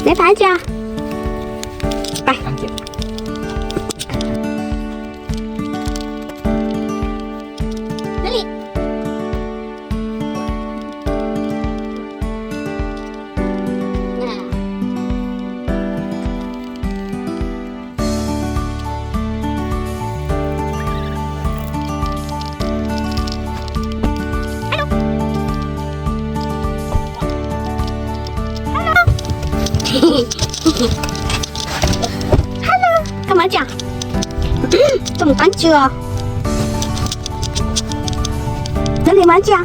Neb phais tsi os? Pais. Lily. Hello, koj mus tsi? Koj mus pab tswv. Lily mus tsi?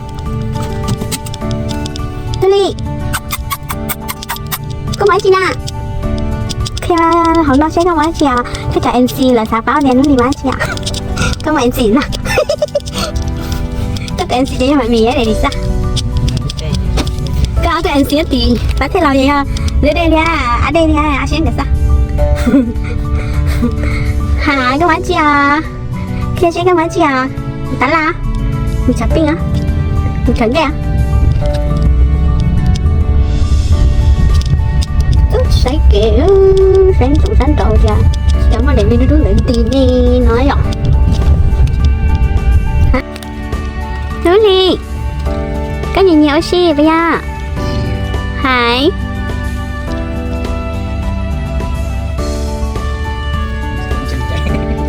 Lily, koj mus tsi na? Qhia hauv no seb koj mus tsi os. Koj cov M C lawv xav paub tias Lily mus tsi os. Koj mus M C na. Koj tus M C ces yog Maiv Mis li xwb. Koj ob tug M C tim pab thej laus ces yog Lub Dej thiab Ab Dej thiab Ab Siab nkawd xwb. Has, koj mus tsi os? Qhia seb koj mus tsi os? Mus tab laj, mus tshav pij, mus khaws ncej. Twb saib kev, saib ntsoov sab nraud tias cov muaj daim me dub dub ntawd nti li no yom. Lub Hli, koj nyiam nyiam ua si puas yog? Hais.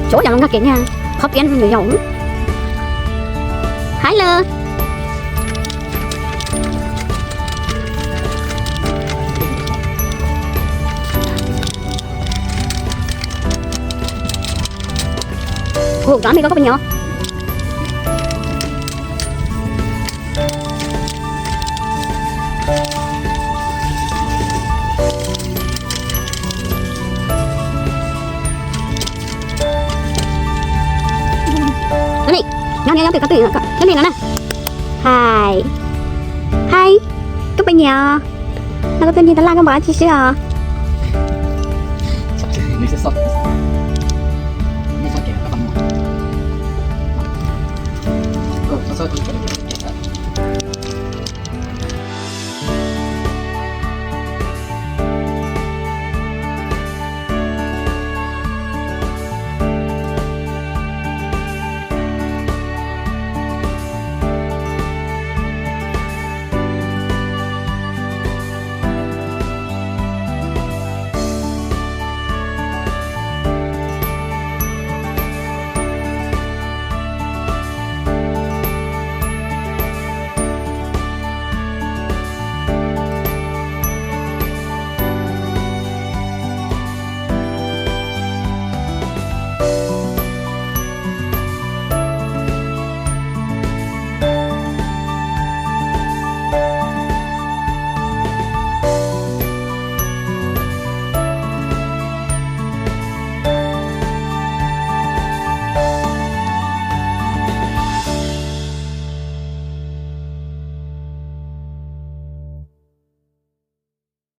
Cov yog nkag kev niag qhov piav nws yog. Hais lawm. Ua, koj me koj puas nyiam? Nyob nyob nyob twm koj twm nyob li no na. Hais, hais, koj puas nyiam? No koj tuaj ncig tab laj koj npam dab tsi swb os?